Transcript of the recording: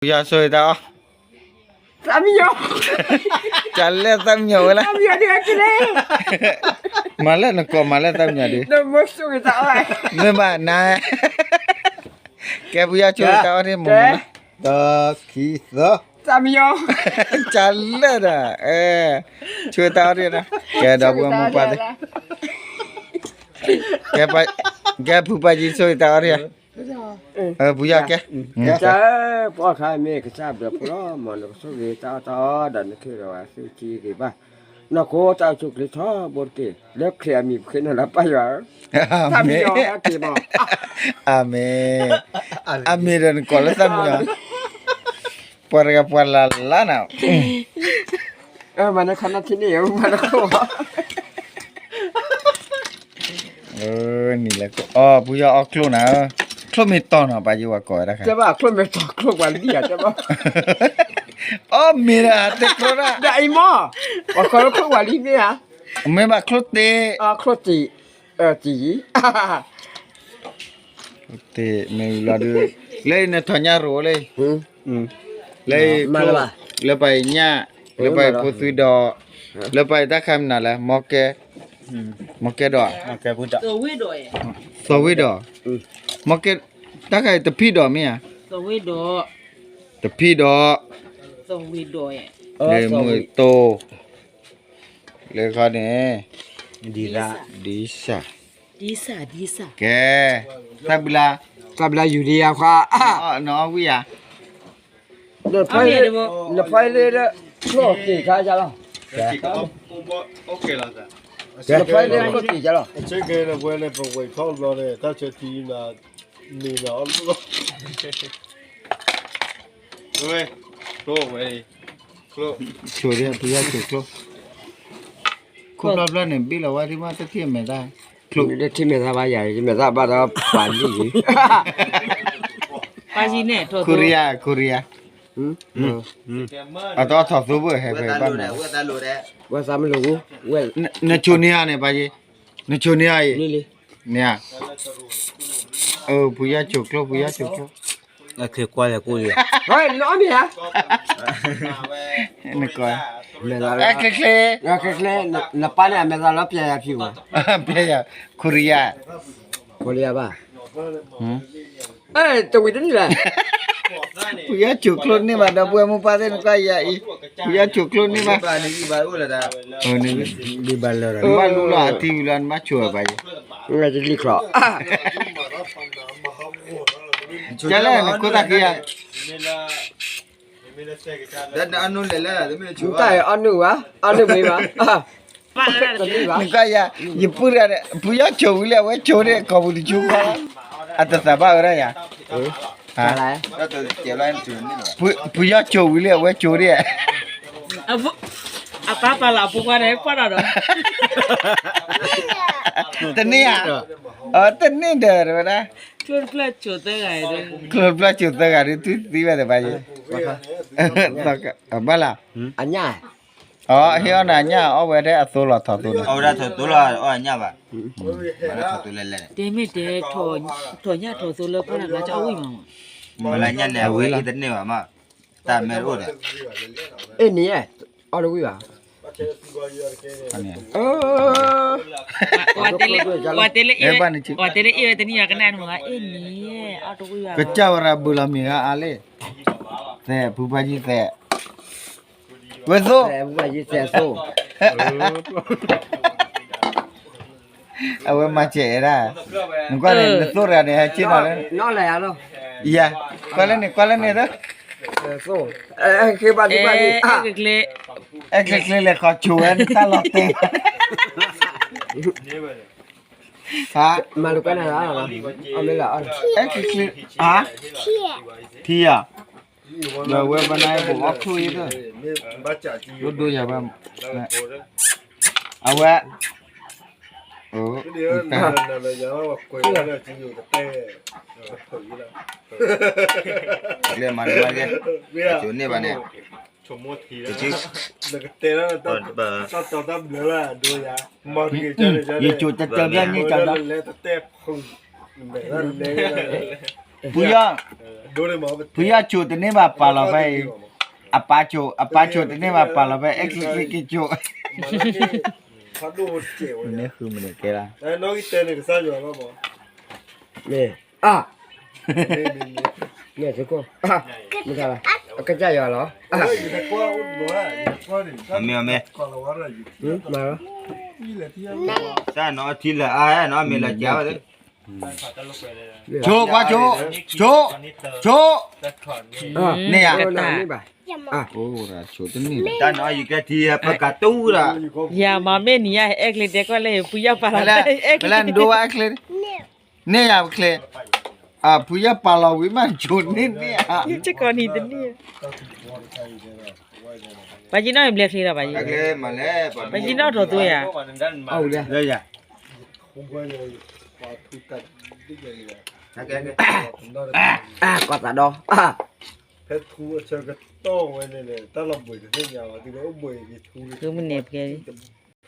ပယီၤဆိၣ်ဂ့ၤတၢ်အီၣ်, သးမံယီၤ, ကလဲၣ်သးမံယီၤဝဲလၢ, သးမံယီၤဒ်လဲၣ်, မၤလၢနကိးမၤလၢသးမံယီၤဒ်, မ့ၢ်ဘၣ်နၤ, ကဲပယီၤဆိၣ်ဂ့ၤတၢ်အီၣ်ဒ်မ့ၢ်မ့ၢ်, တၢ်ခံသၢ, သးမံယီၤ, ကလဲၣ်ဒီး, ဆိၣ်ဂ့ၤတၢ်အီၣ်ဒ်, ကဲဒီပုၢ်ဝဲၢ်မိၢ်ပၢ်သ့ၣ်, ကဲဖုပာ်ကံဆိၣ်ဂ့ၤတၢ်အီၣ်ဒ်, ပယီၤကဲ, ပှၤခါမ့ၢ်ကစၢ်ဘျုးဖှိၣ်လီၤ, မ်နကဆိၣ်ဂ့ၤတၢ်အီၣ်တၢ်အီဒီးနခ့ဒီးဝဲသုထံဂ့ၤဘၣ်, နီၢ်ခိတၢ်အိၣ်ဆူၣ်အိၣ်ချ့ထီဘိတက့ၢ်, လၢခရံာ်အမံၤပဃ့နၤလၢပၢ်ယွၤဧၢ, သးမံယီၤက့ၤမး, အၤမ့ၣ်, အၤမ့ၣ်ဒီးနကိးလၢသးမံယီၤ, ပှၤတဂၤပှၤလၢ်လၢ်နၤ, မၤနခီနထံန့ၣ်, မၤနခိၣ် နံၤလဲၤခိၣ်, အီ ပယီၤအီၣ်ချိၣ်နၤ, ချိၣ်မ့ၢ်တီၤနီၤ ပာ်ယိၤဝဲကိးဝဲဒၣ်ခဲ, ချိၣ်မ့ၢ်တီၤ ချိၣ်ပှၤလံဧါ, အီၣ်မ့ၢ်ဒၣ်တကျိဒၣ်, ဒီးအံၤမ့ၢ်, ပှၤကိးလၢချိၣ်ပှၤလံမ့ၢ်ဧါ, မ့ၢ်ဘၣ်ချိၣ်တ့, ချိၣ်တ့, တ့, တ့မ့ၢ်လီၤဒုး, လၢအံၤနထီၣ်ညၣ်ရိၤလၢ, လၢအံၤ, လၢပှၤအံၤညၣ်, လၢပှၤအံၤဖိသွံဒီး, လၢပှၤအံၤတၢ်ခါမနုၤလဲၣ်, မီကဲ, မီကဲဒီး, သီဝ့ဒီး, မီကဲ, တၢ်ခါအံၤတဖံဒီးမ့ၢ်ဧါ, တဖံဒီး, လၢမုၢ်တိၢ်, လၢခီန့ၣ်, ဒံစၢ်, ကဲ, သးဘျါ, သးဘျါယူၤဒံယါခွါ, နအီၣ်ဝံၣ်ယါ, နဖီလ့လၢ, ချိၣ်က့ၤခါယါလီၤ, နဖီလ့လၢချိၣ်က့ၤယါလီၤ, အဆ့ကဲလၢပဝဲလၢပဝဲၤထီၣ်ဘျီန့ၣ် တၢ်ဆၢထံနၤ, န့ၣ်နၤအီၣ်လီၤ, ဝဲ, ဝဲ, ချိၣ်ဒ် ပယီၤချိၣ်ချိၣ်, ခိၣ်ဘျီဘျီန့ၣ် ဘ့ၣ်လီၤဝဲဒ်မး တထံၣ်မဲာ်သၣ်, တထံၣ်မဲာ်သၣ်ဘၣ်ယၤ မဲာ်သၣ်ဘၣ်ဒီးပှၤလံၣ်, ပှၤယံၤန့ၣ် ခိရံယါ, ခိရံယါ, အတအီၣ်ထီၣ်သိဘၣ်ဟဲဖဲဘၣ်မး, ဝဲသးမလိာ်, နချိုန့ၢ်ဧါန့ၣ် ပှၤယံၤ, နချိုန့ၢ်ဧါအံၤ, န့ၣ်ဧါ, ပယီၤချိၣ်ချိၣ် ပယီၤချိၣ်ချိၣ်, အခဲကွၢ်လဲၤကိၣ်လံ, နအီၣ်မ့ၢ်ဧါ, နကီ, မဲာ်သၣ်လီၤ, ခဲချ့, ခဲချ့, နပၢ်န့ၣ်အမဲာ်သၣ်လီၤ ပျဲယၤဖံးမး, ပျဲယၤ, ခိရံယါ, ခိရံယါဘၣ်, တဝံၤတနံၣ်လဲၣ်, ပယီၤချိၣ်ချိၣ်န့ၢ်ဘၣ်ဒီပုၢ်ဝဲၢ်မိၢ်ပၢ်သ့ၣ် နကွၢ်ယၤအံၤ, ပယီၤချိၣ်ချိၣ်န့ၢ်ဘၣ်, နဘၣ်လူလီၤအထံဝံၤလီၤ နဘၣ်ဆိၣ်ဝဲပှၤယံၤ, လံချီ, ကလဲၣ် နခိၣ်သၣ်ခံယၤ, တၢ်အီၣ်နုၢ်ဝဲ, အီၣ်နုၢ်မ့ၢ်ဘၣ်, နကယၤ, ယပုၢ်တဂၤန့ၣ် ပယီၤချိၣ်ဝံၤလံ အဝဲချိၣ်န့ၣ် ကိာ်ပူၤတဆူခီ, အတသးဘၣ်ဝဲဒၣ်ယၤ, ပယီၤချိၣ်ဝံၤလံ အဝဲချိၣ်န့ၣ်, အပၢ်ပာ်လီၤအဖိခွါန့ၣ် ပှၢ်ဒီးဒီး, တန့ၢ်ဧါ, တန့ၢ်ဒီးဝဲဒၣ်, ချိၣ်တဖျၢၣ်ချိၣ်သၢဂၤ, ချိၣ်တဖျၢၣ်ချိၣ်သၢဂၤဒီး သုသံဝဲသ့ၣ်ဘၣ်ယံၤ, ဘၣ်လၢ, အညၣ်, အဟ့ၣ်အီၣ်နၤအညၣ် အီၣ်ဝဲဒၣ်အသိလီၤထီၣ်သိလီၤ, အဝဲဒၣ်ထီၣ်သိလီၤ အီၣ်အညၣ်ဘၣ်, ထီၣ်သိလဲၣ်လဲၣ်, တဲမ့ၢ်တဲ, ထီၣ်ညၣ်ထီၣ်သိလၢပှၢ်နၤ အီၣ်ဝံၣ်မး, မ့ၢ်လၢညၣ်န့ၣ် အဝဲအ့ၣ်တန့ၢ်ဘၣ်မး, တၢ်မဲာ်အိၣ်ဒီး, အ့ၣ်န့ၣ်, အီၣ်တဝံၣ်ဘၣ် ဝဲတဲလၢအ့ၣ်ဝဲတနံၣ်ညါကနၣ်န့ၣ်မ့ၢ် အ့ၣ်န့ၣ်, အီၣ်တဝံၣ်ဘၣ်, ကစၢ်ဝဲဒၣ်ဘုလီၤမံၤဂၤအါလံ, သဲး ဖုပှၢ်ကံသဲး, ဝဲသိ, အဝဲမၤစဲးဒၣ်, နကွၢ်လၢနသိၣ်တဂၤန့ၣ် ဟဲက့ၤနီၤလၢ, ယၤ, ကွၢ်လၢန့ၣ် ကွၢ်လၢန့ၣ်လၢ အဲၣ်ချ့ချ့လဲၤခီ ဆိၣ်ဝဲတၢ်လီၤတဲာ်, မၤလိာ်ကွဲနၤလီၤ, အဲၣ်ချ့ချ့, ဟါ, ထံဧါ, ဒီးဝဲပနၢ်ပအီၣ်ချိၣ်အံၤ, ဒိၣ်ဒိၣ်ယၤဘၣ်, အဝဲ, လဲၤမၤတမၤကဲ, ဆိၣ်န့ၢ်ဘၣ်န့ၣ်, ယဆိၣ်တတၢၢ်ဘၣ်န့ၣ်ကဒီး, ဖုယီၢ်, ဖုယီၢ်ဆိးတန့ၢ်ဘၣ်ပာ်လီၤဖဲအံၤ, အပၢ်ဆိး, အပၢ်ဆိးတန့ၢ်ဘၣ်ပာ်လီၤဖဲ အဲကလံးက့ၤဆိး, မ့ၢ်ဃုမ့ၢ်န့ၣ်ကဲလၢ, မ့ၢ်, မ့ၢ်, မ့ၢ်, မ့ၢ်, မ့ၢ်, မ့ၢ်, အကစၢ်ယွၤလီၤ, မ့ၢ်, မ့ၢ်, တၢ်နီၤထံလၢအါနီၤ မ့ၢ်လၢကါဝဲ, ဆိကွၢ်ဆိ, ဆိ, ဆိ, န့ၣ်ဧါ, တၢ်နီၤယကဲထံပကတူၢ်ဒီး, ယၤမၤမ့ၢ်နံၤယါ အဲကလံးတဲကွၢ်လၢ ဖုယီၢ်ပာ်လီၤ, ဖဲလဲၣ်နဒိဝဲအဲကလံး, န့ၢ်ယၤပချ့, ဖုယီၢ်ပာ်လီၤဝံၤမးဆိန့ၢ်န့ၢ်ဧါ, စ့ၢ်ကီးနံၤတန့ၢ်, ပှၤကံနီၣ်ဘျဲချ့လီၤ, ပှၤကံနီၣ်ထီၣ်သွယၤ, ကွၢ်သးဒီ, ဖဲထူအဆၢကတီၢ်ဝဲန့ၣ် တၢ်လီၤဘှံးတသ့ၣ်ညါဘၣ်, သုမ့ၢ်န့ၣ်ပကဲလံ,